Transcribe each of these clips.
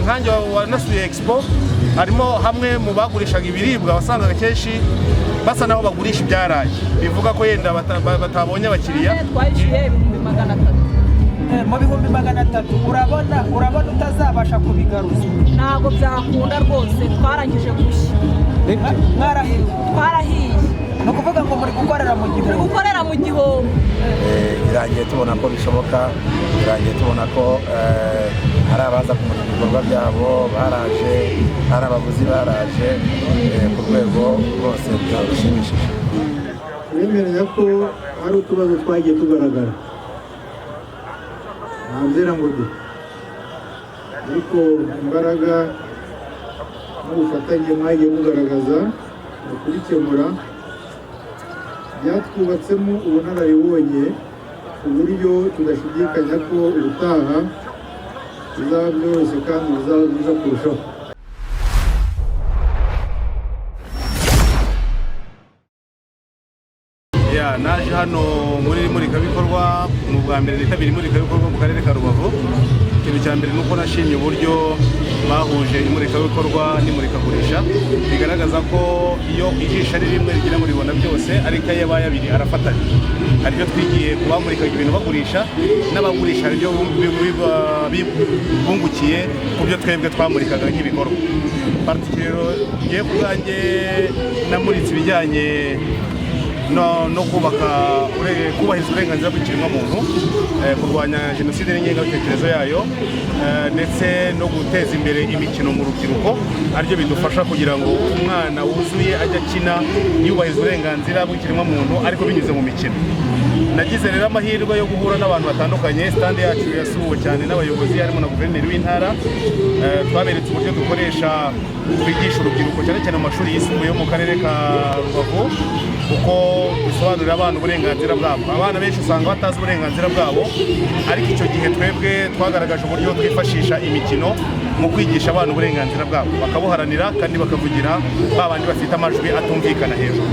Nkanjye wanasuye expo, harimo hamwe mu bagurishaga ibiribwa wasangaga kenshi basa naho bagurisha ibyaraye, bivuga ko yenda batabonye abakiriya. Twarishyuye 300,000. Mu 300,000 urabona utazabasha kubigaruza? Ntabwo byakunda rwose, twarangije gushya. Mwarahiye? Twarahiye. Ni ukuvuga ngo muri gukorera mu Turi gihombo? gukorera mu gihombo. Birangiye tubona ko bishoboka, birangiye tubona ko hari abaza kumurika ibikorwa byabo baraje, hari abaguzi baraje, ku rwego rwose rushimishije. Turemeranya ko hari utubazo twagiye tugaragara, ntabyera ngo de, ariko imbaraga n'ubufatanye mwagiye mugaragaza mu kubikemura byatwubatsemo ubunararibonye, ku buryo tudashidikanya ko ubutaha bizaba byoroshye kandi bizaba byiza kurushaho. Ya, naje hano muri imurikabikorwa, ni ubwa mbere nitabira imurikabikorwa mu karere ka Rubavu. Ikintu cya mbere ni uko nashimye uburyo bahuje imurikabikorwa n'imurikagurisha, bigaragaza ko iyo ijisho ari rimwe rigira ngo ribona byose, ariko iyo abaye abiri arafatanya. Hari ibyo twigiye ku bamurikaga ibintu bagurisha, n'abagurisha hari ibyo bungukiye ku byo twebwe twamurikaga nk'ibikorwa. Rero ngiye ku bwanjye namuritse ibijyanye no kubaka kubahiriza uburenganzira bw'ikiremwamuntu, kurwanya jenoside n'ingengabitekerezo yayo, ndetse no guteza imbere imikino mu rubyiruko, aribyo bidufasha kugira ngo umwana wuzuye ajye akina yubahiriza uburenganzira bw'ikiremwamuntu ariko binyuze mu mikino. Nagize rero amahirwe yo guhura n'abantu batandukanye. Stand yacu yasuwe cyane n'abayobozi, harimo na guverineri w'intara. Twaberetse uburyo dukoresha twigisha urubyiruko, cyane cyane mu mashuri yisumbuye yo mu karere ka Rubavu, kuko dusobanurira abana uburenganzira bwabo. Abana benshi usanga batazi uburenganzira bwabo, ariko icyo gihe twebwe twagaragaje uburyo twifashisha imikino mu kwigisha abana uburenganzira bwabo, bakabuharanira kandi bakavugira ba bandi bafite amajwi atumvikana hejuru.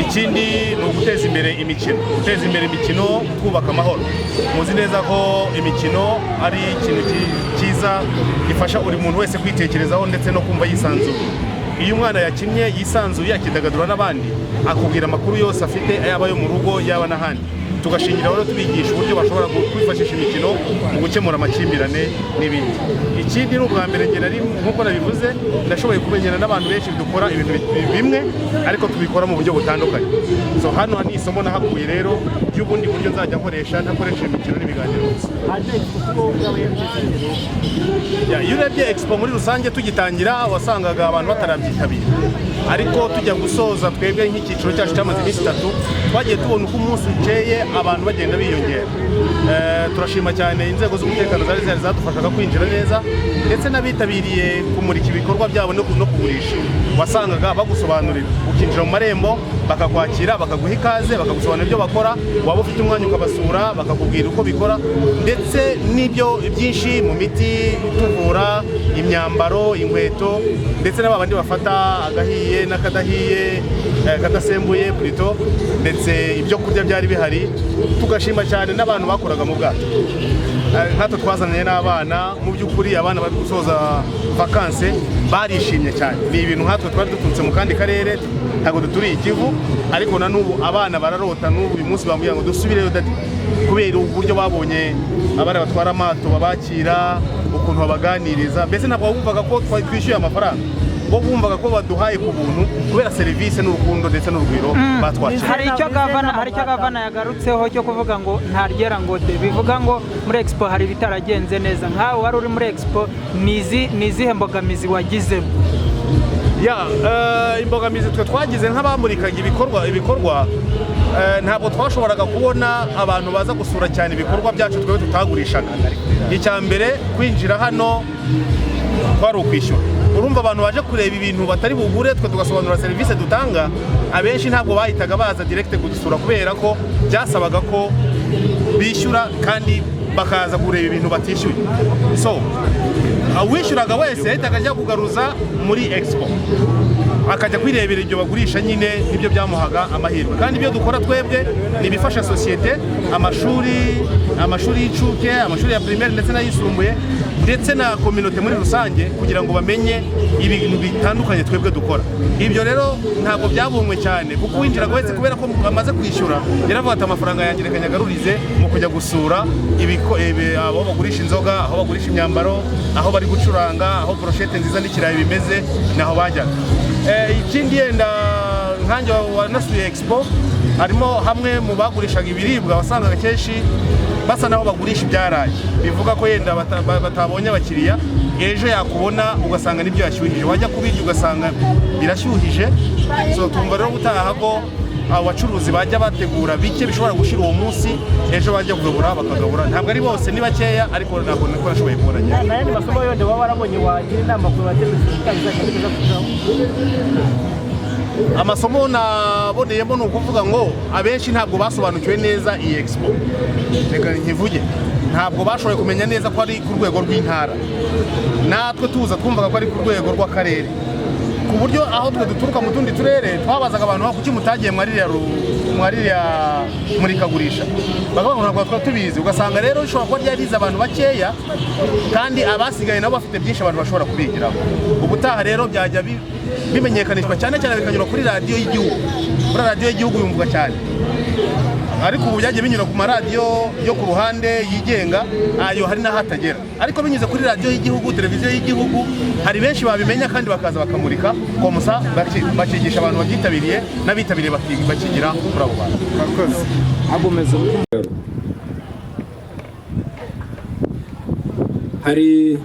Ikindi ni uguteza imbere imikino, guteza imbere imikino twubaka amahoro. Muzi neza ko imikino ari ikintu cyiza gifasha buri muntu wese kwitekerezaho ndetse no kumva yisanzuye. Iyo umwana yakinnye yisanzuye, akidagadura n'abandi, akubwira amakuru yose afite, yaba ayo mu rugo, yaba n'ahandi. Tugashingira rero tubigisha uburyo bashobora kwifashisha imikino mu gukemura amakimbirane n'ibindi. Ikindi ni ubwa mbere njye nari, nk'uko nabivuze, nashoboye kumenyana n'abantu benshi dukora ibintu bimwe ariko tubikora mu buryo butandukanye. So hano ni isomo nahakuye rero ry'ubundi buryo nzajya nkoresha ntakoresha imikino n'ibiganiro gusa. Ya, iyo urebye expo muri rusange, tugitangira wasangaga abantu batarabyitabira, ariko tujya gusoza twebwe nk'icyiciro cyacu cyamaze iminsi 3, twagiye tubona uko umunsi ukeye abantu bagenda biyongera. Turashima cyane inzego z'umutekano zari zihari zadufashaga kwinjira neza, ndetse n'abitabiriye kumurika ibikorwa byabo no kugurisha, wasangaga bagusobanurira, ukinjira mu marembo bakakwakira, bakaguha ikaze, bakagusobanurira ibyo bakora, waba ufite umwanya ukabasura bakakubwira uko bikora, ndetse n'ibyo byinshi mu miti ituvura, imyambaro, inkweto, ndetse n'aba bandi bafata agahiye n'akadahiye, kadasembuye plutôt, ndetse ibyo kurya byari bihari. Tugashima cyane n'abantu bakoraga mu bwato. Nkatwe twazanye n'abana, mu by'ukuri abana bari gusoza vacances barishimye cyane. Ni ibintu nkatwe twari duturutse mu kandi karere, ntabwo duturiye Ikivu, ariko na n'ubu abana bararota. N'ubu uyu munsi bambwira ngo dusubireyo daddy, kubera uburyo babonye abana batwara amato babakira, ukuntu babaganiriza. Mbese ntabwo bumvaga ko twishyuye amafaranga, bo bumvaga ko baduhaye ku buntu kubera serivisi n'urukundo ndetse n'urugwiro batwakiriye. Hari icyo gavana yagarutseho cyo kuvuga ngo ntaryera ngo de, bivuga ngo muri expo hari ibitaragenze neza. Nkawe wari uri muri expo, ni izihe mbogamizi wagizemo? Ya, imbogamizi twe twagize nk'abamurikaga ibikorwa, ntabwo twashoboraga kubona abantu baza gusura cyane ibikorwa byacu twebwe tutagurishaga. Icya mbere, kwinjira hano kwari ukwishyura. Urumva abantu baje kureba ibintu batari bugure, twe tugasobanura serivisi dutanga, abenshi ntabwo bahitaga baza direct kudusura, kubera ko byasabaga ko bishyura kandi bakaza kureba ibintu batishyuye. So uwishyuraga wese yahitaga ajya kugaruza muri expo, akajya kwirebera ibyo bagurisha nyine, nibyo byamuhaga amahirwe. Kandi ibyo dukora twebwe ni ibifasha sosiyete, amashuri, amashuri y'incuke, amashuri ya primaire ndetse n'ayisumbuye. Ndetse na communauté muri rusange, kugira ngo bamenye ibintu bitandukanye twebwe dukora. Ibyo rero ntabwo byabonywe cyane, kuko uwinjiraga wese, kubera ko amaze kwishyura, yaravuga ati: "Amafaranga yanjye reka nyagarurize mu kujya gusura aho bagurisha inzoga, aho bagurisha imyambaro, aho bari gucuranga, aho brochette nziza n'ikirayi bimeze." Naho bajyaga. Ikindi yenda nkanjye wanasuye expo, harimo hamwe mu bagurishaga ibiribwa wasangaga kenshi basa naho bagurisha ibyaraye, bivuga ko yenda batabonye abakiriya. Ejo yakubona ugasanga nibyo yashyuhije, wajya kubirya ugasanga birashyuhije. So tumva rero gutaha ko abacuruzi bajya bategura bike bishobora gushira uwo munsi, ejo bajya kugabura bakagabura. Ntabwo ari bose, ni bakeya, ariko ntabwo niko nashoboye kubona njyewe. Nta yandi masomo yose waba warabonye wagira inama ku bateguzi bizagenda neza kurushaho? Amasomo naboneyemo ni ukuvuga ngo abenshi ntabwo basobanukiwe neza iyi expo. Reka nkivuge, ntabwo bashoboye kumenya neza ko ari ku rwego rw'intara. Natwe tuza twumvaga ko ari ku rwego rw'akarere, ku buryo aho twe duturuka mu tundi turere twabazaga abantu: "Kuki mutagiye mwaririya murikagurisha?" Bakavuga ngo ntabwo twari tubizi. Ugasanga rero rishobora kuba ryarize abantu bakeya, kandi abasigaye nabo bafite byinshi abantu bashobora kubigiraho. Ubutaha rero byajya bimenyekanishwa cyane cyane, bikanyura kuri radiyo y'igihugu. Kuri radiyo y'igihugu yumvwa cyane, ariko ubu byagiye binyura ku maradiyo yo ku ruhande yigenga, ayo hari n'aho atagera. Ariko binyuze kuri radiyo y'igihugu, televiziyo y'igihugu, hari benshi babimenya kandi bakaza bakamurika komusa, bakigisha abantu babyitabiriye, n'abitabiriye bakigira kuri abo bantu. Murakoze. Agomeza. Hari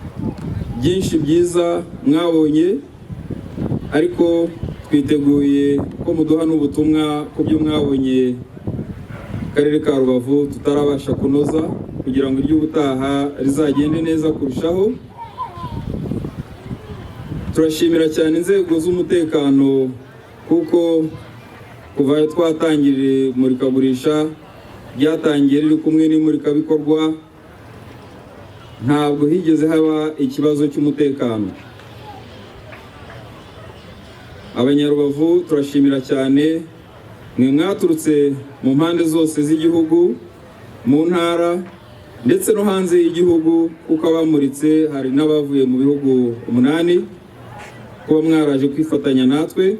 byinshi byiza mwabonye, ariko twiteguye ko muduha n'ubutumwa ku byo mwabonye Karere ka Rubavu tutarabasha kunoza, kugira ngo iry'ubutaha rizagende neza kurushaho. Turashimira cyane inzego z'umutekano, kuko kuva twatangiriye imurikagurisha, ryatangiye riri kumwe n'imurikabikorwa, ntabwo higeze haba ikibazo cy'umutekano. Abanyarubavu turashimira cyane mwe mwaturutse mu mpande zose z'igihugu, mu ntara ndetse no hanze y'igihugu, kuko abamuritse hari n'abavuye mu bihugu 8, kuba mwaraje kwifatanya natwe.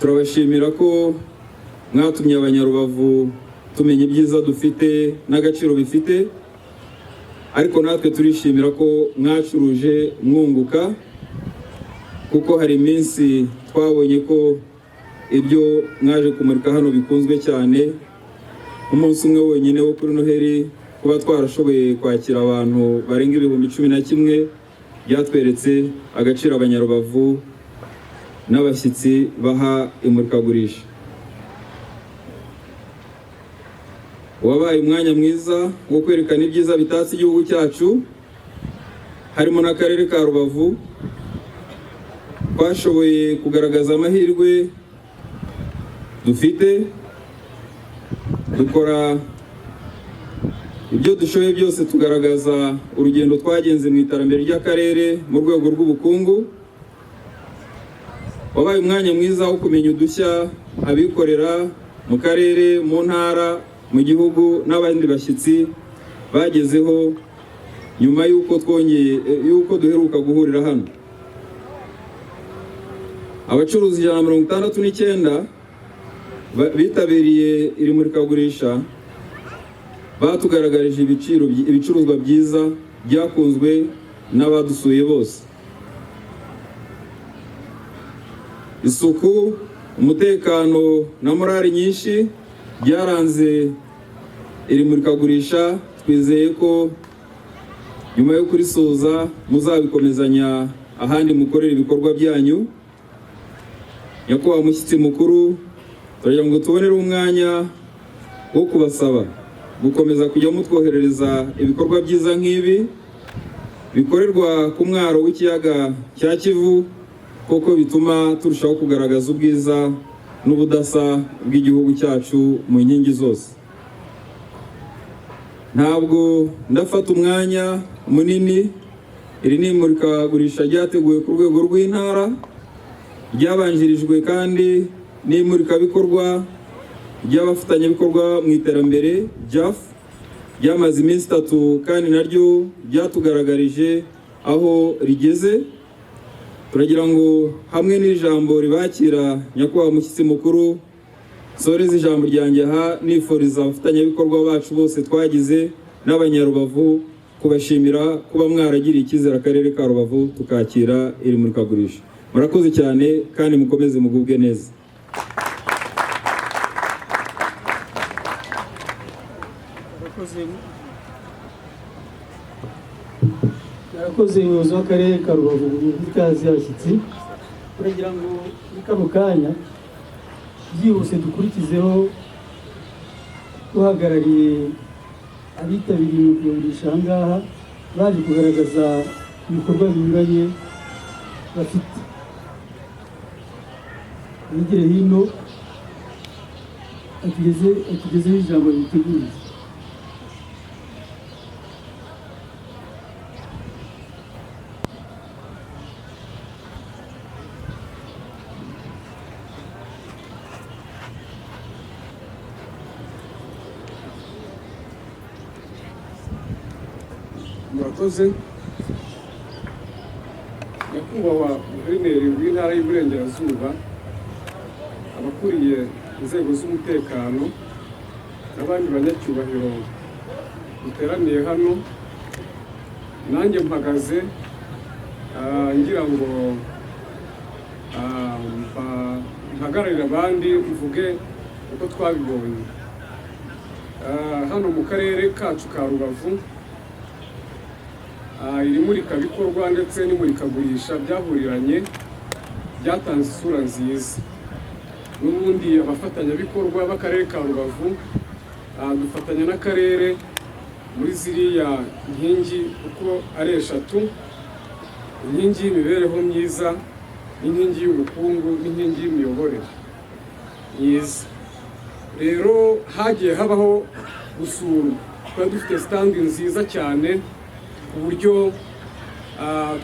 Turabashimira ko mwatumye Abanyarubavu tumenya ibyiza dufite n'agaciro bifite, ariko natwe turishimira ko mwacuruje mwunguka, kuko hari iminsi twabonye ko ibyo mwaje kumurika hano bikunzwe cyane. Umunsi umwe wonyine wo kuri Noheli, kuba twarashoboye kwakira abantu barenga 11,000, byatweretse agaciro Abanyarubavu n'abashyitsi baha imurikagurisha. Wabaye umwanya mwiza wo kwerekana ibyiza bitatse igihugu cyacu, harimo n'akarere ka Rubavu. Twashoboye kugaragaza amahirwe dufite, dukora ibyo dushoboye byose, tugaragaza urugendo twagenze mu iterambere ry'akarere mu rwego rw'ubukungu. Wabaye umwanya mwiza wo kumenya udushya abikorera mu karere, mu ntara, mu gihugu n'abandi bashyitsi bagezeho nyuma y'uko twongeye y'uko duheruka guhurira hano. Abacuruzi 169 bitabiriye iri murikagurisha batugaragarije ibiciro, ibicuruzwa byiza byakunzwe n'abadusuye bose. Isuku, umutekano na morali nyinshi byaranze iri murikagurisha. Twizeye ko nyuma yo kurisoza muzabikomezanya ahandi mukorera ibikorwa byanyu. Nyakubahwa mushyitsi mukuru, turagira ngo tubonere umwanya wo kubasaba gukomeza kujya mutwoherereza ibikorwa byiza nk'ibi bikorerwa ku mwaro w'ikiyaga cya Kivu, kuko bituma turushaho kugaragaza ubwiza n'ubudasa bw'igihugu cyacu mu nkingi zose. Ntabwo ndafata umwanya munini. Iri ni imurikagurisha ryateguwe ku rwego rw'intara, ryabanjirijwe kandi n'imurikabikorwa ry'abafatanyabikorwa mu iterambere JAF. Ryamaze iminsi 3 kandi naryo ryatugaragarije aho rigeze. Turagira ngo hamwe n'ijambo ribakira, nyakubahwa mushyitsi mukuru, soreze ijambo ryanjye aha nifuriza abafatanyabikorwa bacu bose twagize n'Abanyarubavu kubashimira kuba mwaragiriye icyizere akarere ka Rubavu tukakira iri murikagurisha. Murakoze cyane kandi mukomeze mugubwe neza. Murakoze umuyobozi w'akarere ka Rubavu ikaze y'abashyitsi. Turagira ngo muri kano kanya byihuse dukurikizeho uhagarariye abitabiriye imurikagurisha aha ngaha baje kugaragaza ibikorwa binyuranye bafite. Bigire hino atugezeho ijambo riteguye. Murakoze nyakubahwa guverineri w'intara y'Iburengerazuba, abakuriye inzego z'umutekano n'abandi banyacyubahiro duteraniye hano, nanjye mpagaze ngira ngo mpagararire abandi mvuge uko twabibonye hano mu karere kacu ka Rubavu. Iri murikabikorwa ndetse n'imurikagurisha byahuriranye byatanze isura nziza. N'ubundi abafatanyabikorwa b'akarere ka Rubavu dufatanya n'akarere muri ziriya nkingi uko ari 3: inkingi y'imibereho myiza, n'inkingi y'ubukungu, n'inkingi y'imiyoborere myiza. Rero hagiye habaho gusura, twari dufite standi nziza cyane ku buryo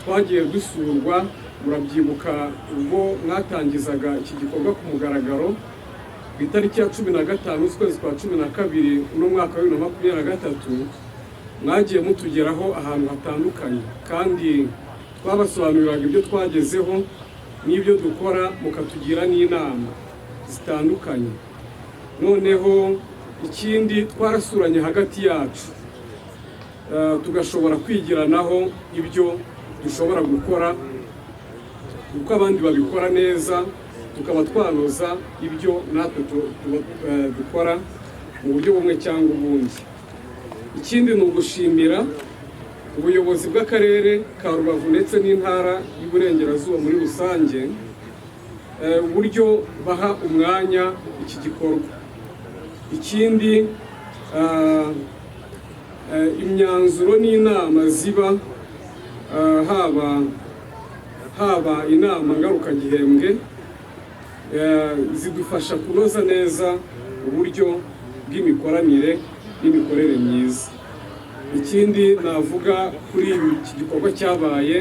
twagiye dusurwa. Murabyibuka ubwo mwatangizaga iki gikorwa ku mugaragaro ku itariki ya 15 z'ukwezi kwa 12 uno mwaka wa 2023, mwagiye mutugeraho ahantu hatandukanye kandi twabasobanuriraga ibyo twagezeho n'ibyo dukora, mukatugira n'inama zitandukanye. Noneho ikindi twarasuranye hagati yacu, tugashobora kwigiranaho ibyo dushobora gukora uko abandi babikora neza, tukaba twanoza ibyo natwe dukora mu buryo bumwe cyangwa ubundi. Ikindi ni ugushimira ubuyobozi bw'akarere ka Rubavu ndetse n'intara y'Iburengerazuba muri rusange, uburyo baha umwanya iki gikorwa. Ikindi imyanzuro n'inama ziba, haba inama ngarukagihembwe, zidufasha kunoza neza uburyo bw'imikoranire n'imikorere myiza. Ikindi navuga kuri iki gikorwa cyabaye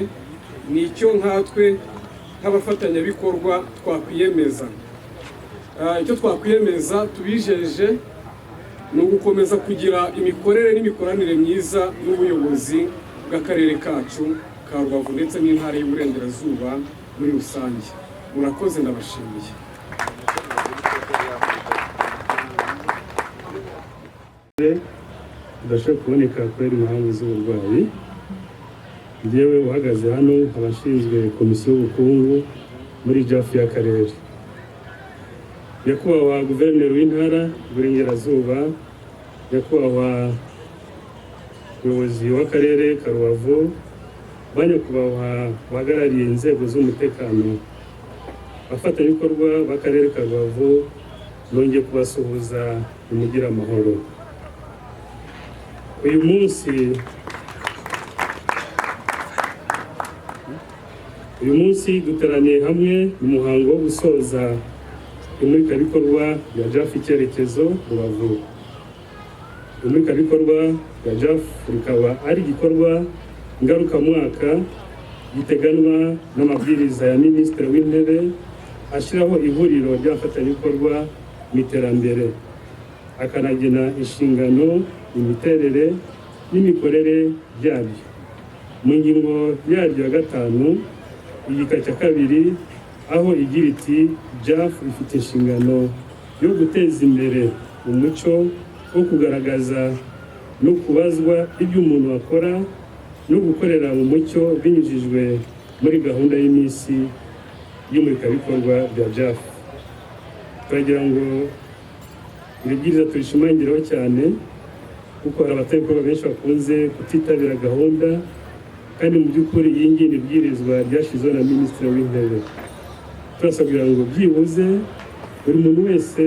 ni icyo nkatwe nk'abafatanyabikorwa twakwiyemeza. Icyo twakwiyemeza tubijeje ni ugukomeza kugira imikorere n'imikoranire myiza n'ubuyobozi bw'akarere kacu ka Rubavu ndetse n'intara y'Iburengerazuba muri rusange. Murakoze, ndabashimiye. Udashobora kuboneka kubera impamvu z'uburwayi. Njyewe uhagaze hano abashinzwe komisiyo y'ubukungu muri JAF y'akarere. Nyakubahwa guverineri w'intara y'Iburengerazuba, nyakubahwa umuyobozi w'akarere ka Rubavu, banyakubahwa bahagarariye inzego z'umutekano, abafatanyabikorwa b'akarere ka Rubavu, nongeye kubasuhuza nimugire amahoro. Uyu munsi duteraniye hamwe mu muhango wo gusoza imurikabikorwa rya JAF icyerekezo Rubavu. Imurikabikorwa rya JAF rikaba ari igikorwa ngarukamwaka giteganwa n'amabwiriza ya Minisitiri w'Intebe ashyiraho ihuriro ry'abafatanyabikorwa mu iterambere, akanagena inshingano imiterere n'imikorere byabyo. Mu ngingo yaryo ya 5, igika cya 2, aho igira iti: "JAF ifite inshingano yo guteza imbere umuco wo kugaragaza no kubazwa ibyo umuntu akora no gukorera mu mucyo binyujijwe muri gahunda y'iminsi y'imurikabikorwa bya JAF." Turagira ngo iri bwiriza turishimangireho cyane, kuko hari abafatanyabikorwa benshi bakunze kutitabira gahunda, kandi mu by'ukuri iyi ngiyi ni ibwirizwa ryashyizweho na Minisitiri w'Intebe. Turasabira ngo byibuze buri muntu wese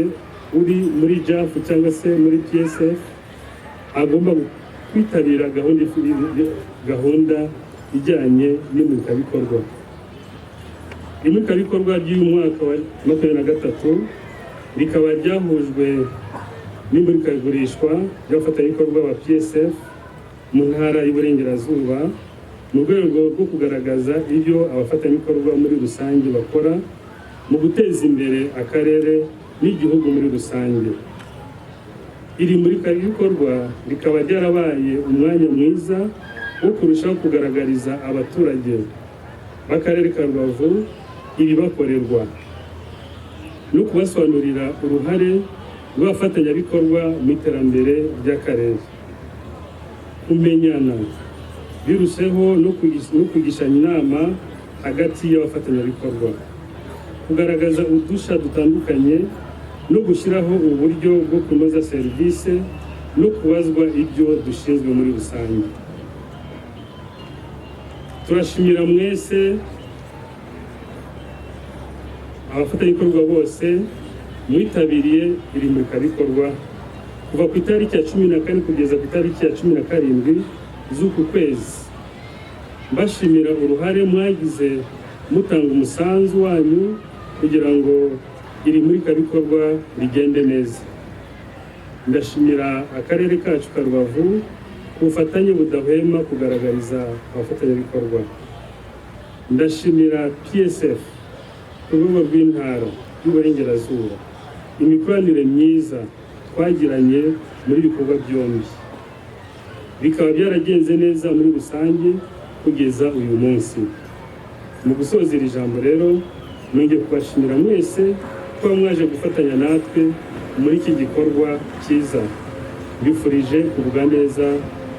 uri muri JAF cyangwa se muri PSF agomba kwitabira gahunda ijyanye n'imurikabikorwa. Imurikabikorwa ry'uyu mwaka wa 23 rikaba ryahujwe n'imurikagurishwa ry'abafatanyabikorwa ba PSF mu Ntara y'Iburengerazuba, mu rwego rwo kugaragaza ibyo abafatanyabikorwa muri rusange bakora mu guteza imbere akarere n'igihugu muri rusange. Iri murikabikorwa rikaba ryarabaye umwanya mwiza wo kurushaho kugaragariza abaturage b'akarere ka Rubavu ibibakorerwa no kubasobanurira uruhare rw'abafatanyabikorwa mu iterambere ry'akarere, kumenyana birusheho no kugishanya inama hagati y'abafatanyabikorwa, kugaragaza udushya dutandukanye no gushyiraho uburyo bwo kunoza serivisi no kubazwa ibyo dushinzwe muri rusange. Turashimira mwese abafatanyabikorwa bose mwitabiriye iri murikabikorwa kuva ku itariki ya 14 kugeza ku itariki ya 17 z'uku kwezi, mbashimira uruhare mwagize mutanga umusanzu wanyu kugira ngo iri murikabikorwa rigende neza. Ndashimira akarere kacu ka Rubavu ku bufatanye budahwema kugaragariza abafatanyabikorwa. Ndashimira PSF ku rwego rw'Intara y'Uburengerazuba imikoranire myiza twagiranye muri bikorwa byombi, bikaba byaragenze neza muri rusange kugeza uyu munsi. Mu gusoza iri jambo rero, nongeye kubashimira mwese kuba mwaje gufatanya natwe muri iki gikorwa cyiza. Mbifurije kugubwa neza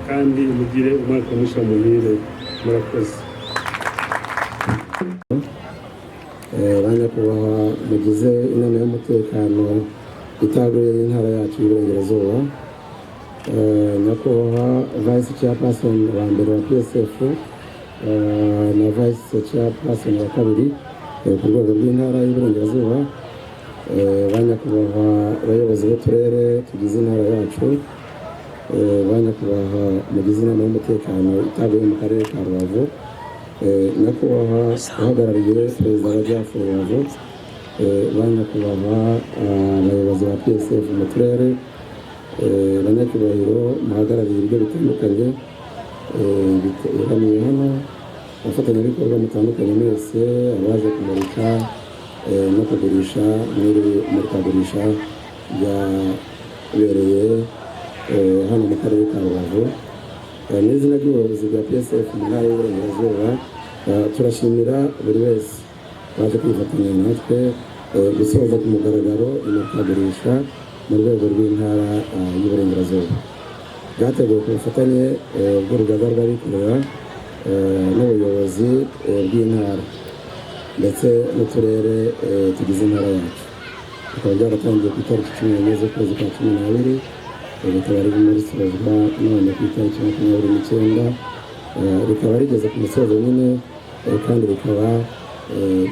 kandi mugire umwaka mushya muhire. Murakoze. Ba nyakubahwa mugize inama y'umutekano itaguye y'Intara yacu y'Iburengerazuba, nyakubahwa Vice Chairperson wa mbere wa PSF na Vice Chairperson wa kabiri ku rwego rw'Intara y'Iburengerazuba, ba nyakubahwa abayobozi b'uturere tugize intara yacu, ba nyakubahwa mugize inama y'umutekano itaguye mu karere ka Rubavu, nyakubahwa uhagarariye perezida wa JAF Rubavu, ba nyakubahwa abayobozi ba PSF mu turere, banyacyubahiro muhagarariye ibigo bitandukanye biteraniye hano, abafatanyabikorwa mutandukanye mwese, abaje kumurika no kugurisha muri murikagurisha ryabereye hano mu karere ka Rubavu, mu izina ry'ubuyobozi bwa PSF mu Ntara y'Iburengerazuba, turashimira buri wese waje kwifatanya natwe gusoza ku mugaragaro imurikagurisha mu rwego rw'Intara y'Iburengerazuba, bwateguwe ku bufatanye bw'urugaga rw'abikorera n'ubuyobozi bw'intara ndetse n'uturere tugize intara yacu. Bikaba byaratangiye ku itariki 14 z'ukwezi kwa 12, rikaba ririmo risozwa none ku itariki 29, rikaba rigeze ku musozo nyine, kandi rikaba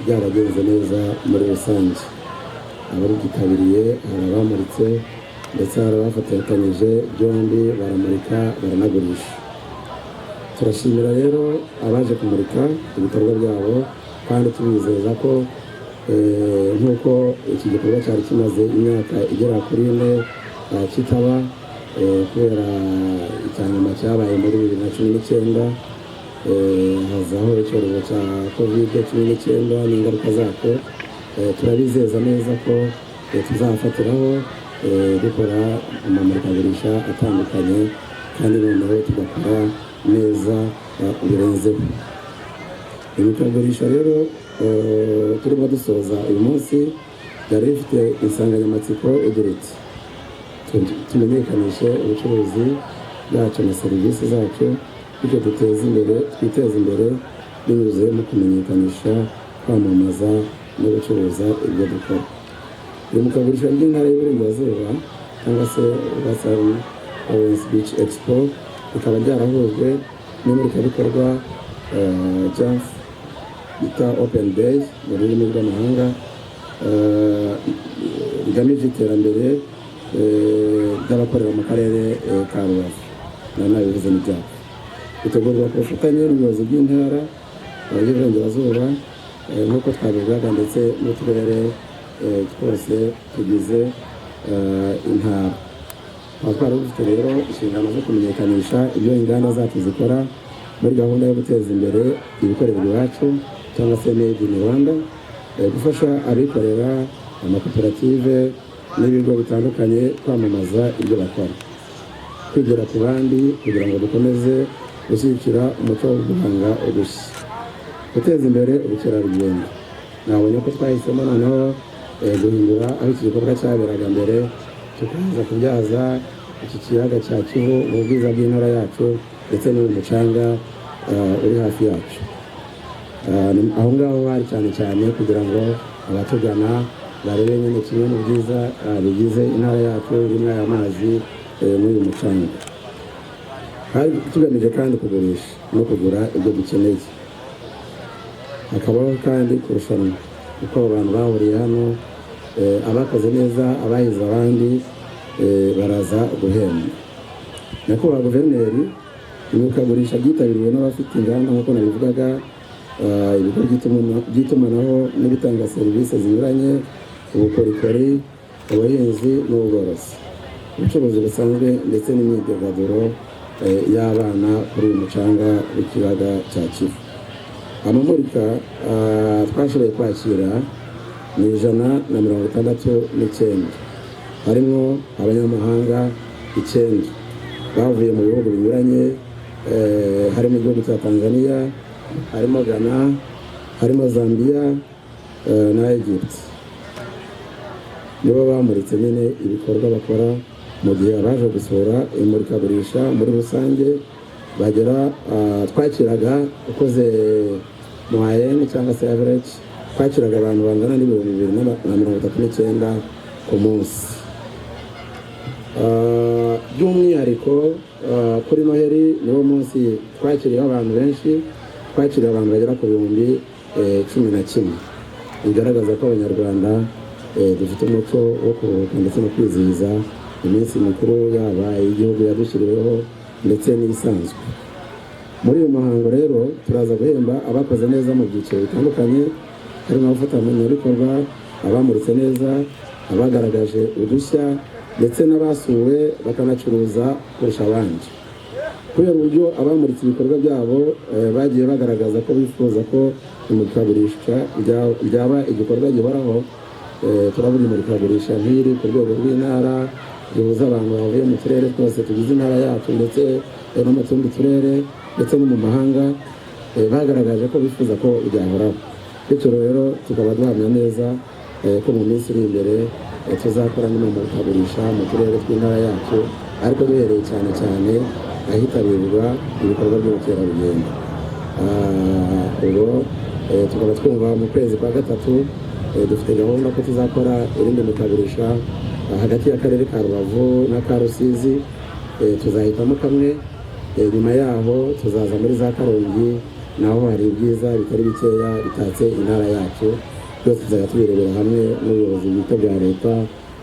byaragenze neza muri rusange. Abaryitabiriye hari abamuritse ndetse hari abafatanyije byombi, baramurika baranagurisha. Turashimira rero abaje kumurika ibikorwa byabo, kandi tubizeza ko nk'uko iki gikorwa cyari kimaze imyaka igera kuri 4 kitaba, kubera icya nyuma cyabaye muri 2019, hazaho icyorezo cya Covid-19 n'ingaruka zacyo, turabizeza neza ko tuzafatiraho. dukora amamurikagurisha atandukanye, kandi noneho tugakora neza birenzeho. Imurikagurisha rero turimo dusoza uyu munsi ryari rifite insanganyamatsiko igira iti: "Tumenyekanishe ubucuruzi bwacu na serivisi zacu, bityo duteze imbere, twiteze imbere binyuze mu kumenyekanisha, kwamamaza no gucuruza ibyo dukora." Imurikagurisha ry'Intara y'Iburengerazuba cyangwa se Western Province Beach Expo rikaba ryarahujwe n'imurikabikorwa JAF bita Open Day mu rurimi rw'amahanga, rigamije iterambere ry'abakorera mu karere ka Rubavu. Na nabivuze ni JAF, bitegurwa ku bufatanye n'ubuyobozi bw'Intara y'Iburengerazuba nk'uko twabivugaga, ndetse n'uturere twose tugize intara. Tukaba twari dufite rero inshingano zo kumenyekanisha ibyo inganda zacu zikora muri gahunda yo guteza imbere ibikorerwa iwacu cyangwa se Made in Rwanda, gufasha abikorera, amakoperative n'ibigo bitandukanye kwamamaza ibyo bakora, kwigira ku bandi kugira ngo dukomeze gushyigikira umuco wo guhanga udushya, guteza imbere ubukerarugendo. Nabonye ko twahisemo noneho guhindura aho iki gikorwa cyaberaga mbere, tukaza kubyaza iki kiyaga cya Kivu mu bwiza bw'intara yacu ndetse n'uyu mucanga uri hafi yacu. Aho ngaho hari cyane cyane kugira ngo abatugana barebe nyine kimwe mu byiza bigize intara yacu irimo aya mazi n'uyu mucanga. Hari tugamije kandi kugurisha no kugura ibyo dukeneye, hakabaho kandi kurushanwa kuko abo bantu bahuriye hano, abakoze neza, abahize abandi, baraza guhemba. Nyakubahwa Guverineri, imurikagurisha ryitabiriwe n'abafite inganda nk'uko nabivugaga, ibigo by'itumanaho n'ibitanga serivisi zinyuranye, ubukorikori, ubuhinzi n'ubworozi, ubucuruzi busanzwe ndetse n'imyidagaduro y'abana kuri uyu mucanga w'ikiyaga cya Kivu. Amamurika twashoboye kwakira ni 169, harimo abanyamahanga 9 bavuye mu bihugu binyuranye, harimo igihugu cya Tanzania, harimo Ghana, harimo Zambia na Egypt. Nibo bamuritse nyine ibikorwa bakora, mu gihe abaje gusura imurikagurisha muri rusange bagera, twakiraga ukoze moyenne cyangwa se average, twakiraga abantu bangana n'2039 ku munsi. By'umwihariko kuri Noheli niwo munsi twakiriyeho abantu benshi, twakiriye abantu bagera ku 11,000, bigaragaza ko Abanyarwanda dufite umuco wo kuruhuka ndetse no kwizihiza iminsi mikuru, yaba iy'igihugu yadushyiriweho ndetse n'ibisanzwe. Muri uyu muhango rero turaza guhemba abakoze neza mu byiciro bitandukanye, harimo abafatanyabikorwa, abamuritse neza, abagaragaje udushya ndetse n'abasuwe bakanacuruza kurusha abandi. Kubera uburyo abamuritse ibikorwa byabo bagiye bagaragaza ko bifuza ko imurikagurisha ryaba igikorwa gihoraho, turavuga imurikagurisha nk'iri ku rwego rw'intara rihuza abantu bavuye mu turere twose tugize intara yacu ndetse no mu tundi turere ndetse no mu mahanga, bagaragaje ko bifuza ko ryahoraho. Bityo rero tukaba duhamya neza ko mu minsi iri imbere tuzakora n'imurikagurisha mu turere tw'intara yacu, ariko duhereye cyane cyane ahitabirwa ibikorwa by'ubukerarugendo. Ubwo tukaba twumva mu kwezi kwa gatatu dufite gahunda ko tuzakora irindi murikagurisha hagati y'akarere ka Rubavu n'aka Rusizi. Tuzahitamo kamwe, nyuma yaho tuzaza muri za Karongi, naho hari ibyiza bitari bikeya bitatse intara yacu. Byose tuzajya tubirebera hamwe n'ubuyobozi bwite bwa leta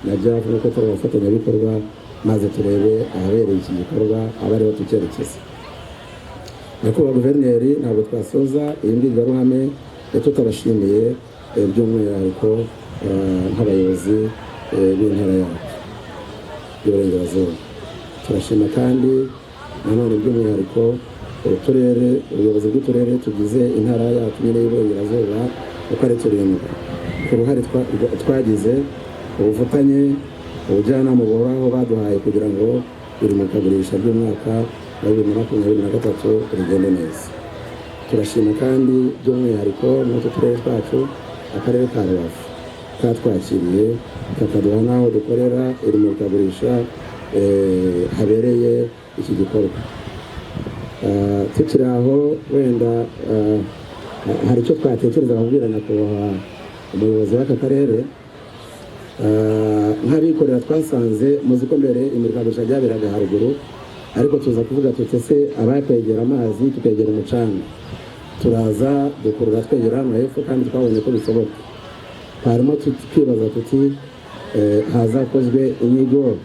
na JAF nk'uko turi abafatanyabikorwa, maze turebe ahabereye iki gikorwa abe ariho tucyerekeza. Nyakubahwa Guverineri, ntabwo twasoza iyi mbwirwaruhame tutabashimiye by'umwihariko nk'abayobozi b'intara yacu y'Iburengerazuba. Turashima kandi nanone by'umwihariko uturere, ubuyobozi bw'uturere tugize intara yacu nyine y'Iburengerazuba uko ari turindwi, ku ruhare twagize, ubufatanye. Ubujyanama buhoraho baduhaye kugira ngo iri murikagurisha ry'umwaka wa 2023 rigende neza. Turashima kandi by'umwihariko muri utu turere twacu, akarere ka Rubavu katwakiriye kakaduha n'aho dukorera iri murikagurisha habereye iki gikorwa. Tukiri aho, wenda hari icyo twatekereza kubwira nyakubahwa umuyobozi w'aka karere. Nk'abikorera twasanze muzi ko mbere imurikagurisha ryaberaga haruguru, ariko tuza kuvuga tuti ese abakwegera amazi tukegera umucanga, turaza dukurura twegera hano hepfo, kandi twabonye ko bishoboka. Harimo twibaza tuti hazakozwe inyigo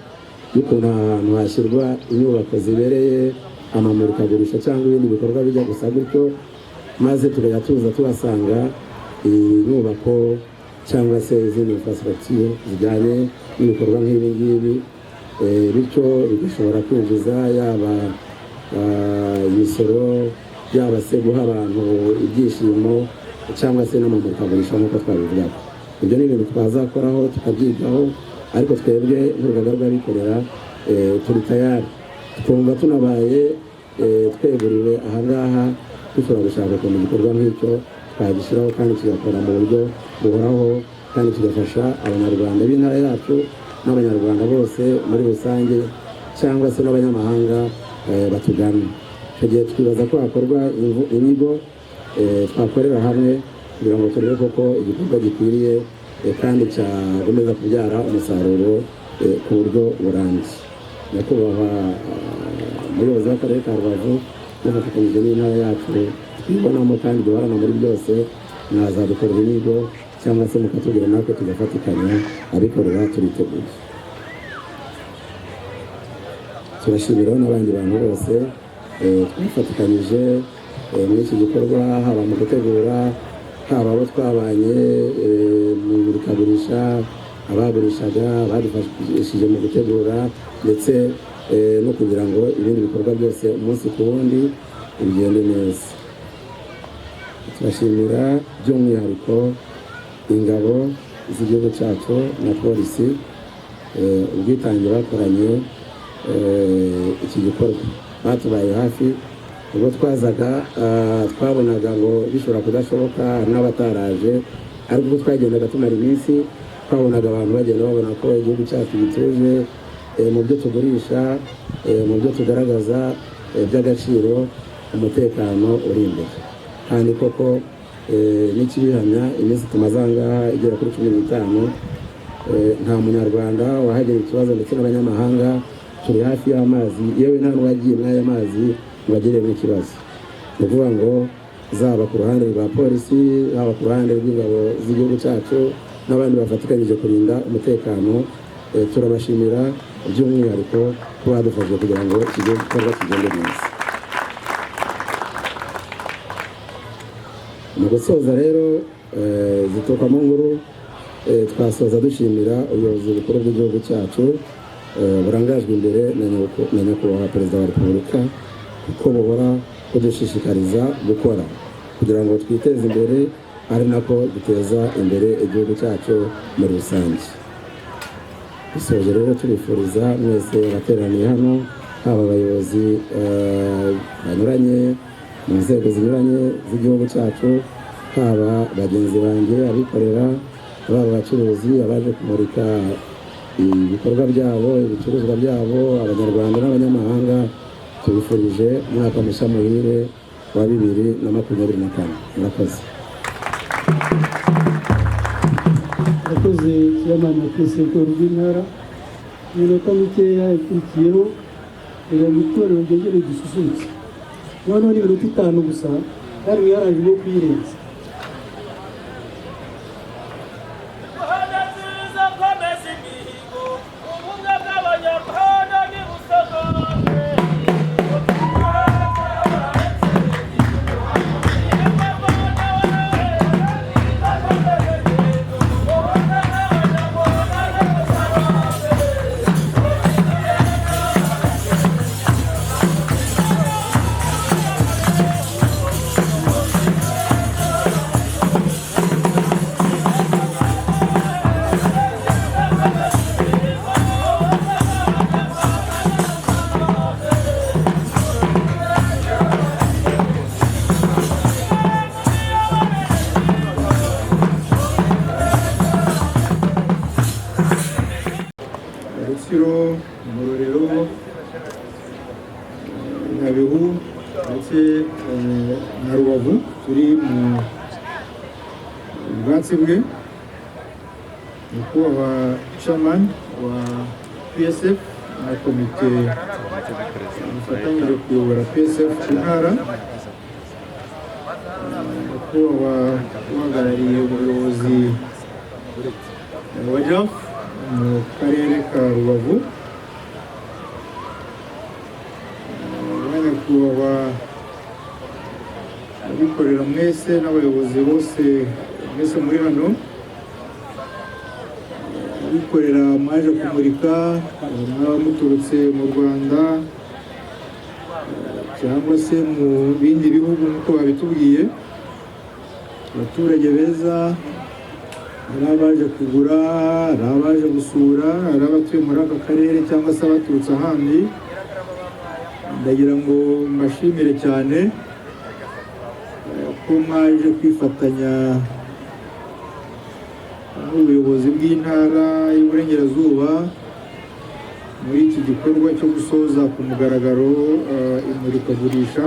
y'ukuntu aha hantu hashyirwa inyubako zibereye amamurikagurisha cyangwa ibindi bikorwa bijya gusa gutyo, maze tukajya tuza tuhasanga iyi nyubako cyangwa se izindi infrastructure zijyanye n'ibikorwa nk'ibi ngibi, bityo bigashobora kwinjiza yaba imisoro, yaba se guha abantu ibyishimo, cyangwa se n'amamurikagurisha nk'uko twabivugaga. Ibyo ni ibintu twazakoraho tukabyigaho, ariko twebwe nk'urugaga rw'abikorera turi tayari, twumva tunabaye tweguriwe ahangaha dushobora gushaka ukuntu igikorwa nk'icyo twagishyiraho kandi kigakora mu buryo buhoraho, kandi kigafasha Abanyarwanda b'intara yacu n'Abanyarwanda bose muri rusange, cyangwa se n'abanyamahanga batugana. Icyo gihe twibaza ko hakorwa inyigo twakorera hamwe kugira ngo turebe koko igikorwa gikwiriye kandi cyakomeza kubyara umusaruro ku buryo burambye. Nyakubahwa umuyobozi w'akarere ka Rubavu, mufatikanyije n'intara yacu twibonamo kandi duhorana muri byose, mwazadukorera inyigo cyangwa se mukatubwira natwe tugafatikanya. Abikorera turiteguye. Turashimiraho n'abandi bantu bose twifatikanyije muri iki gikorwa, haba mu gutegura, haba abo twabanye mu imurikagurisha, abagurishaga, abadufashije mu gutegura, ndetse no kugira ngo ibindi bikorwa byose umunsi ku wundi bigende neza. Turashimira by'umwihariko ingabo z'igihugu cyacu na polisi, ubwitange bakoranye iki gikorwa, batubaye hafi. Ubwo twazaga twabonaga ngo bishobora kudashoboka, hari n'abataraje, ariko ubwo twagendaga tumara iminsi twabonaga abantu bagenda babona ko igihugu cyacu gituje mu byo tugurisha, mu byo tugaragaza by'agaciro, umutekano uri imbere. Kandi koko n'ikibihamya, iminsi tumaze aha ngaha igera kuri 15, nta Munyarwanda wahagira ikibazo, ndetse n'abanyamahanga. Turi hafi y'amazi, yewe nta n'uwagiye muri aya mazi ngo agiremo ikibazo. Ni ukuvuga ngo zaba ku ruhande rwa polisi, haba ku ruhande rw'ingabo z'igihugu cyacu n'abandi bafatikanyije kurinda umutekano, turabashimira by'umwihariko ko badufashije kugira ngo iki gikorwa kigende neza. Mu gusoza rero ziturukwamo nkuru, twasoza dushimira ubuyobozi bukuru bw'igihugu cyacu burangajwe imbere na nyakubahwa Perezida wa Repubulika, kuko buhora budushishikariza gukora kugira ngo twiteze imbere, ari nako duteza imbere igihugu cyacu muri rusange. Dusoje rero tubifuriza mwese abateraniye hano, haba abayobozi banyuranye mu nzego zinyuranye z'igihugu cyacu, haba bagenzi banjye abikorera, baba abacuruzi, abaje kumurika ibikorwa byabo, ibicuruzwa byabo, Abanyarwanda n'abanyamahanga, tubifurije umwaka mushya muhire wa 2024. Murakoze. Murakoze, chairman wa PSF rw'intara. Iminota mikeya ikurikiyeho kugira ngo itorero ryongere risusurutse. Noneho ni iminota 5 gusa, kandi mwiharaje bwo kuyirenza. Rubavu turi mu bwatsi bwe, nyakubahwa chairman wa PSF na komite mufatanyije kuyobora PSF ku ntara, nyakubahwa uhagarariye ubuyobozi wa JAF mu karere ka Rubavu, nyakubahwa abikorera mwese n'abayobozi bose mwese muri hano, abikorera mwaje kumurika, mwaba muturutse mu Rwanda cyangwa se mu bindi bihugu nk'uko babitubwiye, abaturage beza, hari abaje kugura, hari abaje gusura, hari abatuye muri aka karere cyangwa se abaturutse ahandi, ndagira ngo mbashimire cyane ko mwaje kwifatanya n'ubuyobozi bw'intara y'Iburengerazuba muri iki gikorwa cyo gusoza ku mugaragaro imurikagurisha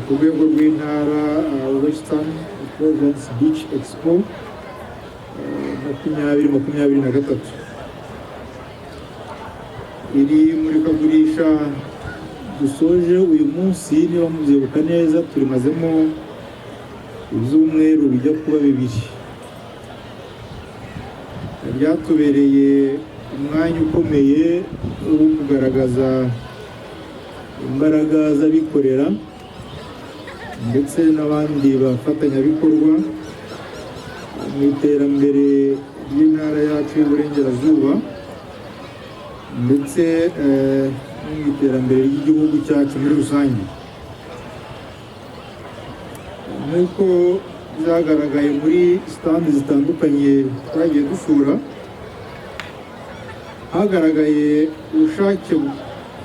ku rwego rw'intara, Western Province Beach Expo 2023. Iri murikagurisha dusoje uyu munsi, niba mubyibuka neza, turimazemo ibyumweru bijya kuba 2. Ryatubereye umwanya ukomeye wo kugaragaza imbaraga z'abikorera ndetse n'abandi bafatanyabikorwa mu iterambere ry'intara yacu y'Iburengerazuba ndetse no mu iterambere ry'igihugu cyacu muri rusange. Nk'uko byagaragaye muri stand zitandukanye twagiye dusura, hagaragaye ubushake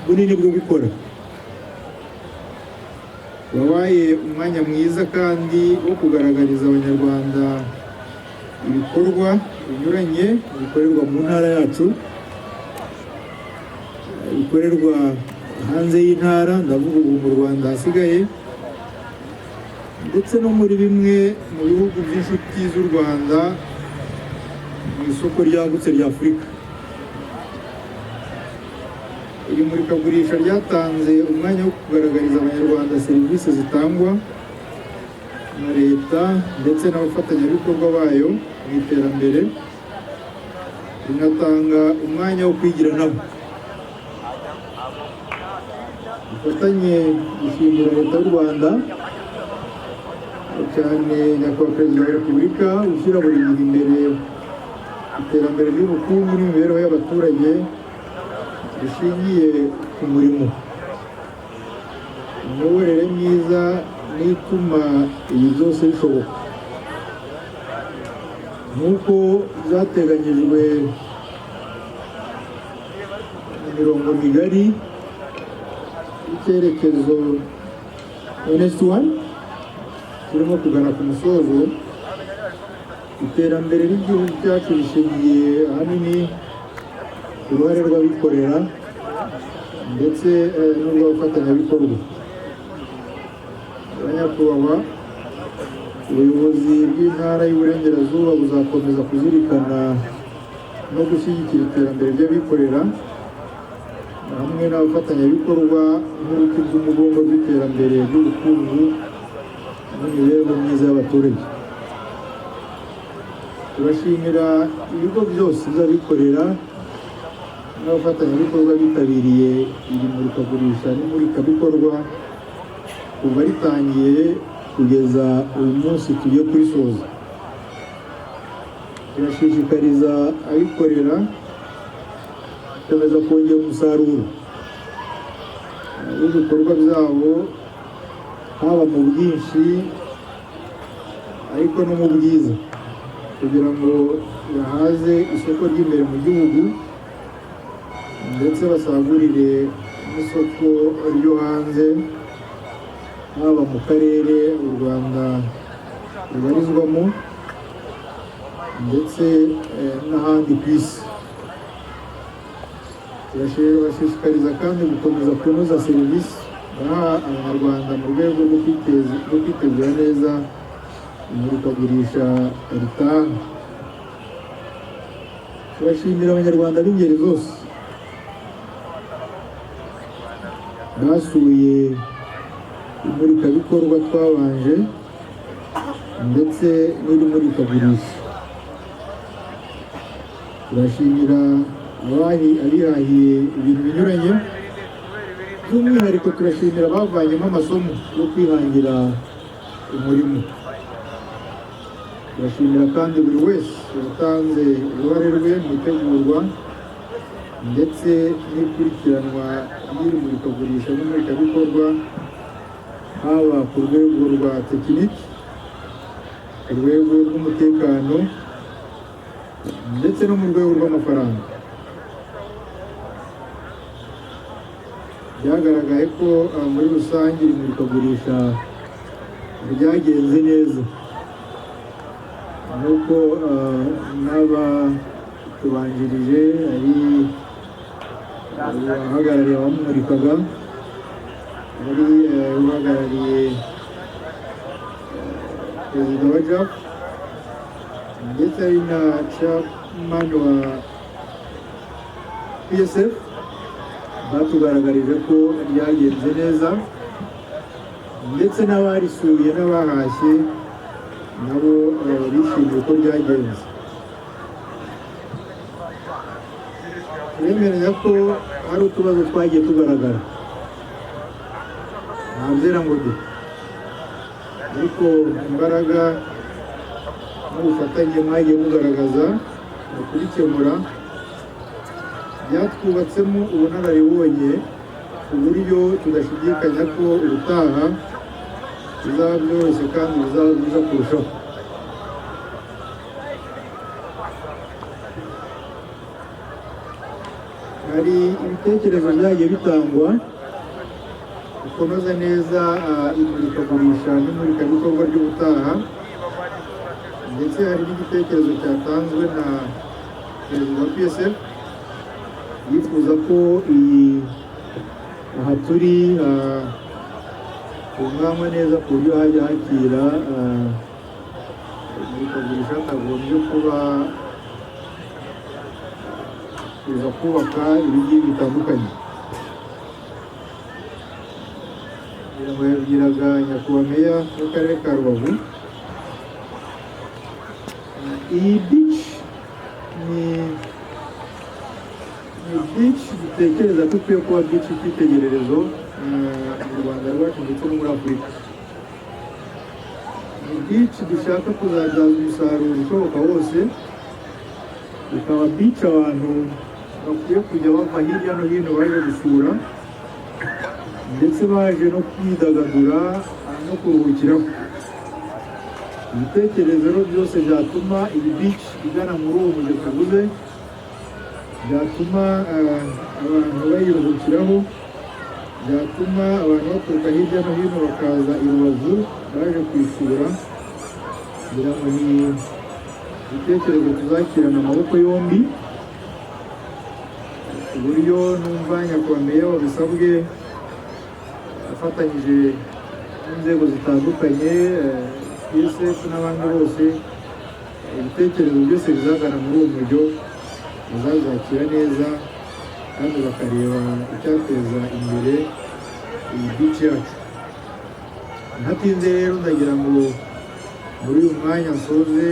bunini bwo gukora. Wabaye umwanya mwiza kandi wo kugaragariza Abanyarwanda ibikorwa binyuranye bikorerwa mu ntara yacu, bikorerwa hanze y'intara, ndavuga ubu mu Rwanda hasigaye, ndetse no muri bimwe mu bihugu by'inshuti z'u Rwanda mu isoko ryagutse rya Afurika. Iri murikagurisha ryatanze umwanya wo kugaragariza Abanyarwanda serivisi zitangwa na leta ndetse n'abafatanyabikorwa bayo mu iterambere, rinatanga umwanya wo kwigira nabo. Dufatanye gushimira leta y'u Rwanda, cyane nyakubahwa Perezida wa Repubulika, ushyira buri gihe imbere iterambere ry'ubukungu n'imibereho y'abaturage rishingiye ku murimo. Imiyoborere myiza niyo ituma ibi byose bishoboka. Nk'uko byateganyijwe mu mirongo migari y'icyerekezo NS1 turimo kugana ku musozo, iterambere ry'igihugu cyacu rishingiye ahanini ku ruhare rw'abikorera ndetse n'urw'abafatanyabikorwa. Abanyakubahwa, ubuyobozi bw'intara y'Iburengerazuba buzakomeza kuzirikana no gushyigikira iterambere ry'abikorera hamwe n'abafatanyabikorwa nk'uruti rw'umugongo rw'iterambere ry'ubukungu n'imibereho myiza y'abaturage. Turashimira ibigo byose by'abikorera n'abafatanyabikorwa bitabiriye iri murikagurisha n'imurikabikorwa kuva ritangiye kugeza uyu munsi tugiye kurisoza. Turashishikariza abikorera gukomeza kongera umusaruro w'ibikorwa byabo, haba mu bwinshi ariko no mu bwiza, kugira ngo bahaze isoko ry'imbere mu gihugu ndetse basagurire n'isoko ryo hanze, haba mu karere u Rwanda rubarizwamo ndetse n'ahandi ku isi. Turabashishikariza kandi gukomeza kunoza serivisi Baha Abanyarwanda mu rwego rwo kwitegura neza imurikagurisha ritaha. Turashimira Abanyarwanda b'ingeri zose basuye imurikabikorwa twabanje ndetse n'iri murikagurisha. Turashimira abihahiye ibintu binyuranye. By'umwihariko turashimira abavanyemo amasomo yo kwihangira umurimo. Turashimira kandi buri wese watanze uruhare rwe mu itegurwa ndetse n'ikurikiranwa ry'iri murikagurisha n'imurikabikorwa, haba ku rwego rwa tekiniki, ku rwego rw'umutekano ndetse no mu rwego rw'amafaranga. Byagaragaye ko muri rusange iri murikagurisha ryagenze neza, nk'uko n'abatubanjirije ari uwahagarariye abamurikaga, ari uhagarariye perezida wa JAF, ndetse ari na chairman wa PSF, batugaragarije ko ryagenze neza, ndetse n'abarisuye n'abahashye nabo bishimiye uko ryagenze. Turemeranya ko hari utubazo twagiye tugaragara, ntabyera ngo de, ariko imbaraga n'ubufatanye mwagiye mugaragaza mu kubikemura byatwubatsemo ubunararibonye, ku buryo tudashidikanya ko ubutaha bizaba byoroshye kandi bizaba byiza kurushaho. Hari ibitekerezo byagiye bitangwa kunoza neza imurikagurisha n'imurikabikorwa ry'ubutaha, ndetse hari n'igitekerezo cyatanzwe na perezida wa PSF yifuza ko iyi aha turi hatunganywa neza ku buryo hajya hakira imurikagurisha hatagombye kuba kuza kubaka ibigi bitandukanye. Kugira ngo yabwiraga nyakubahwa meya w'akarere ka Rubavu. Iyi beach ni beach dutekereza ko ikwiye kuba beach y'icyitegererezo mu Rwanda rwacu ndetse no muri Afurika. Ni beach dushaka kuzabyaza umusaruro ushoboka wose, ikaba beach abantu bakwiye kujya bava hirya no hino baje gusura, ndetse baje no kwidagadura no kuruhukiraho. Ibitekerezo rero byose byatuma iyi beach igana muri uwo mujyi tuvuze, byatuma abantu bayiruhukiraho, byatuma abantu baturuka hirya no hino bakaza i Rubavu baje kuyisura, kugira ngo ni ibitekerezo tuzakirana amaboko yombi, ku buryo numva nyakubahwa meya wabisabwe afatanyije n'inzego zitandukanye, PSF n'abandi bose, ibitekerezo byose bizagana muri uwo mujyo bazazakira neza kandi bakareba icyateza imbere iyi beach yacu. Ntatinze rero, ndagira ngo muri uyu mwanya nsoze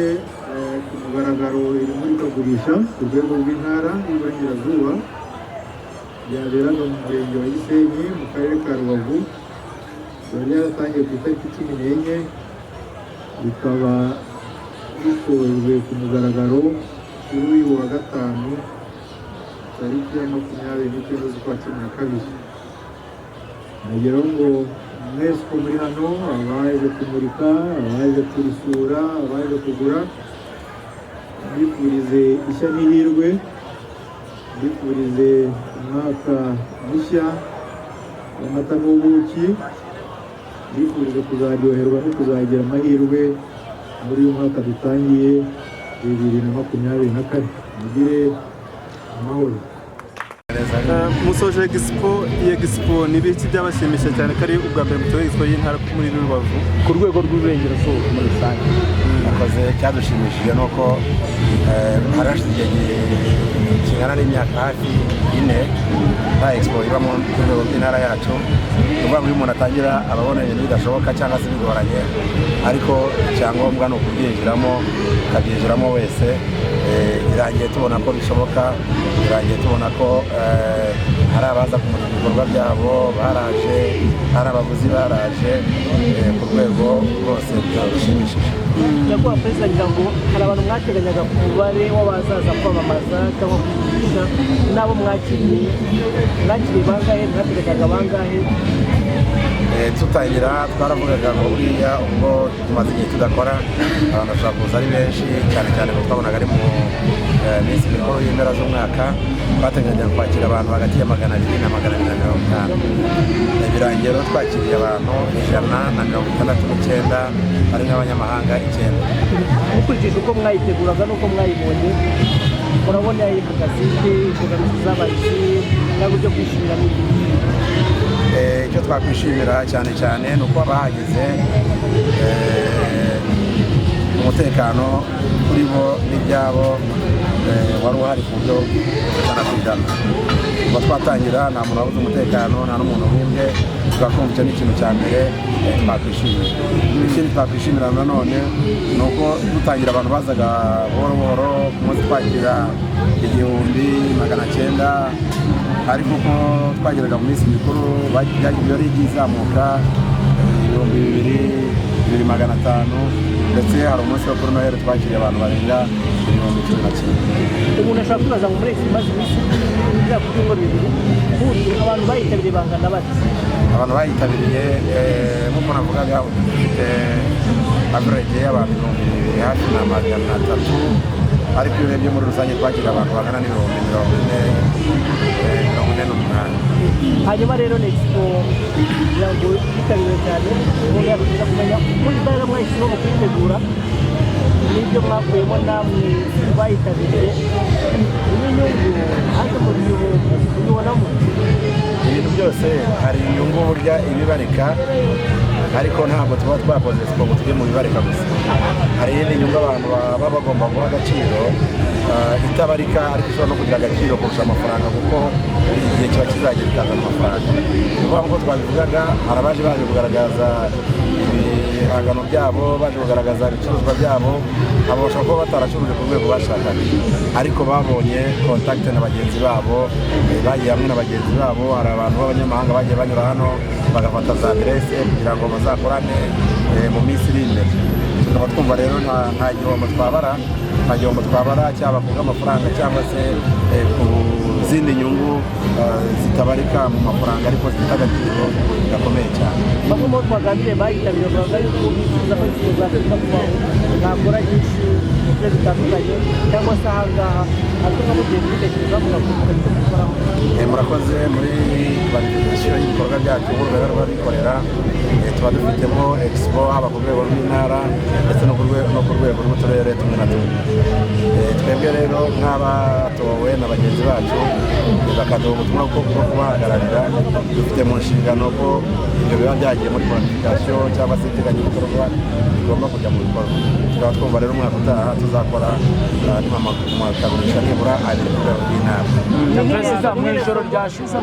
ku mugaragaro iri murikagurisha ku rwego rw'intara y'Iburengerazuba ryaberaga mu murenge wa Gisenyi mu karere ka Rubavu. Ryari ryaratangiye ku itariki 14, rikaba risojwe ku mugaragaro kuri uyu wa gatanu tariki ya 29 z'ukwa 12. Ndagira ngo mwese uko muri hano, abaje kumurika, abaje kurisura, abaje kugura, mbifurize ishya n'ihirwe, mbifurize umwaka mushya w'amata n'ubuki, mbifurize kuzaryoherwa no kuzagira amahirwe muri uyu mwaka dutangiye 2024. Mugire amahoro. Musoje expo. Iyi expo ni ibiki byabashimishije cyane, ko ari ubwa mbere mutoye expo y'intara muri Rubavu ku rwego rw'Iburengerazuba muri rusange? Akoze, cyadushimishije ni uko hari hashize igihe kingana n'imyaka hafi 4 nta expo iba ku rwego rw'intara yacu. Ni ukuvuga ngo iyo umuntu atangira aba abona ibintu bidashoboka cyangwa se bigoranye, ariko icyangombwa ni ukubyinjiramo, ukabyinjiramo wese. Birangiye tubona ko bishoboka, birangiye tubona ko hari abaza kumurika ibikorwa byabo baraje, hari abaguzi baraje, ku rwego rwose byadushimishije. Nyakubahwa Perezida, ngira ngo hari abantu mwateganyaga ku mubare w'abazaza kwamamaza cyangwa kwigisha n'abo mwakiriye. Mwakiriye bangahe? Mwateganyaga bangahe? Tutangira twaravugaga ngo buriya ubwo tumaze igihe tudakora, abantu bashobora kuza ari benshi cyane cyane ko twabonaga ari mu minsi mikuru y'impera z'umwaka. Twateganyaga kwakira abantu hagati ya 200 na 250. Birangiye rero twakiriye abantu 169, harimo abanyamahanga 9. Mukurikije uko mwayiteguraga n'uko mwayibonye, murabona ihagaze ite? Imbogamizi zabaye izihe, cyangwa ibyo kwishimira ni ibihe? Icyo twakwishimira cyane cyane ni uko bahageze umutekano kuri bo n'ibyabo wari uhari ku buryo 100%. Kuva twatangira nta muntu wabuze umutekano, nta n'umuntu wibwe. Tugakumva icyo ni ikintu cya mbere twakwishimira. Ikindi twakwishimira nanone ni uko dutangira abantu bazaga buhoro buhoro, ku munsi twakira 1900, ariko uko twageraga mu minsi mikuru byagiye bigiye izamuka, 2000, 2500, ndetse hari umunsi wo kuri Noheli twakiriye abantu barenga 11,000. Umuntu ashobora kwibaza ngo muri expo imaze iminsi igera ku byumweru 2, ubundi abantu bayitabiriye bangana bate? Abantu bayitabiriye, nk'uko navugaga, dufite average y'abantu 2300 hafi, ariko iyo urebye muri rusange twakira abantu bangana n'ibihumbi 40, 48. Hanyuma rero ni expo kugira ngo yitabiriwe cyane, umuntu yakwifuza kumenya ubundi imbaraga mwayishyizemo mu kuyitegura n'ibyo mwakuyemo namwe bayitabiriye, n'inyungu haje mu bihumbi ubibonamo? Ibintu byose hari inyungu burya ibibarika, ariko ntabwo tuba twakoze siporo ngo tujye mu bibarika gusa. Hari iyindi nyungu abantu baba bagomba guha agaciro, itabarika, ariko ishobora no kugira agaciro kurusha amafaranga, kuko igihe kiba kizagera ikazana amafaranga. Ni ukuvuga nk'uko twabivugaga, hari abaje baje kugaragaza ibihangano byabo, baje kugaragaza ibicuruzwa byabo. Abo bashobora kuba bataracuruje ku rwego bashakaga, ariko babonye contact na bagenzi babo, bagiye hamwe na bagenzi babo. Hari abantu b'abanyamahanga bagiye banyura hano bagafata za aderese kugira ngo bazakorane mu minsi iri imbere. Tukaba twumva rero nta gihombo twabara, nta gihombo twabara, cyaba ku bw'amafaranga cyangwa se ku zindi nyungu zitabarika mu mafaranga ariko zifite agaciro gakomeye cyane. Bamwe mu bo twaganiriye bayitabiriye bavuga yuko bifuza ko expo zakwita kubaho mwakora nyinshi mu turere dutandukanye cyangwa se ahangaha, ariko nka mugiye kubitekereza mugakomeza icyo mukoraho. Murakoze. Muri planification y'ibikorwa byacu nk'urugaga rw'abikorera, tuba dufitemo expo haba ku rwego rw'intara ndetse no ku rwego rw'uturere tumwe na tumwe. Twebwe rero nk'abatowe na bagenzi bacu bakaduha ubutumwa bwo kubahagararira, dufite mu nshingano ko ibyo biba byagiye muri planification cyangwa se iteganyabikorwa bigomba kujya mu bikorwa. Tukaba twumva rero umwaka utaha tuzakora andi mamurikagurisha nibura abiri ku rwego rw'intara. Perezida, mu ijoro ryashize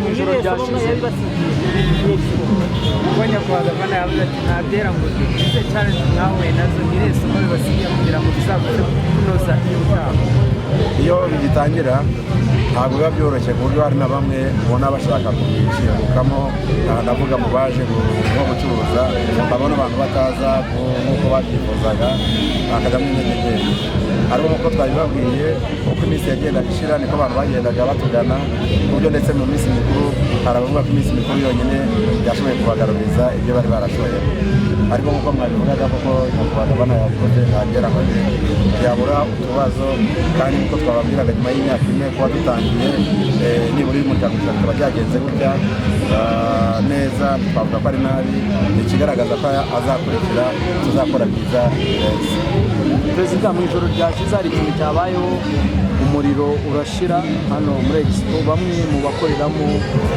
Ubwo nyakubahwa gavana yavuze ati ntabyera ngo de, ize challenge mwahuye nazo, ni irihe somo bibasigiye kugira ngo bizabashe kunoza iyo utaha? Iyo bigitangira ntabwo biba byoroshye, ku buryo hari na bamwe ubona bashaka kubishingukamo. Ndavuga mu baje nko gucuruza, babona abantu bataza nk'uko babyifuzaga, bakajyamo intege nkeya. Ariko nk'uko twabibabwiye, uko iminsi yagendaga ishira niko abantu bagendaga batugana, ku buryo ndetse mu minsi mikuru hari abavuga ko iminsi mikuru yonyine yashoboye kubagaruriza ibyo bari barashoye. Ariko nk'uko mwabivugaga koko, nyakubahwa gavana yabikoze, ntagera ngo byabura utubazo. Kandi nk'uko twababwiraga, nyuma y'imyaka 4 kuba dutangiye nibura imurikagurisha bikaba byagenze gutya neza, twavuga ko ari nabi. Ni ikigaragaza ko azakurikira tuzakora byiza birenze. Perezida, mu ijoro ryashize hari ikintu cyabayeho. Umuriro urashira hano muri expo, bamwe mu bakoreramo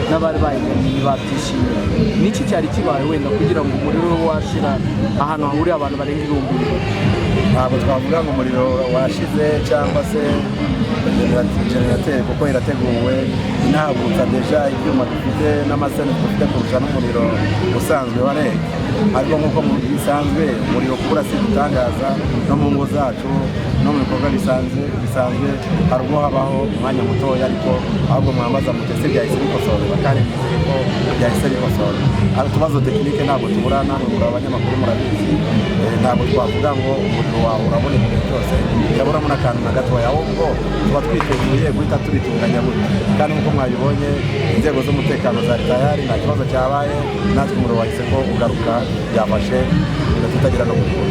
n'abari bayigannye ntibabyishimiye. Niki cyari kibaye wenda kugira ngo umuriro ube washira ahantu hahuriye abantu barenga 2000? Ntabwo twavuga ngo umuriro washize cyangwa se générateur, kuko irateguwe, inahagurutsa déjà ibyuma dufite n'amasene dufite kurusha n'umuriro usanzwe wa REG. Ariko nk'uko bisanzwe, umuriro kubura si igitangaza. No mu ngo zacu no mu bikorwa bisanzwe hari ubwo habaho umwanya mutoya, ariko ahubwo mwambaza muti ese byahise bikosorwa? Kandi nizeye ko byahise bikosorwa. Hari utubazo technique ntabwo tubura, namwe muri abanyamakuru murabizi. Ntabwo twavuga ngo umuriro wawe uraboneka igihe cyose, yaburamo n'akantu na gatoya, ahubwo tuba twiteguye guhita tubitunganya gutya. Kandi nk'uko mwabibonye, inzego z'umutekano zari tayari, nta kibazo cyabaye. Natwe umuriro wahise ko ugaruka, byafashe iminota itagera no gukura.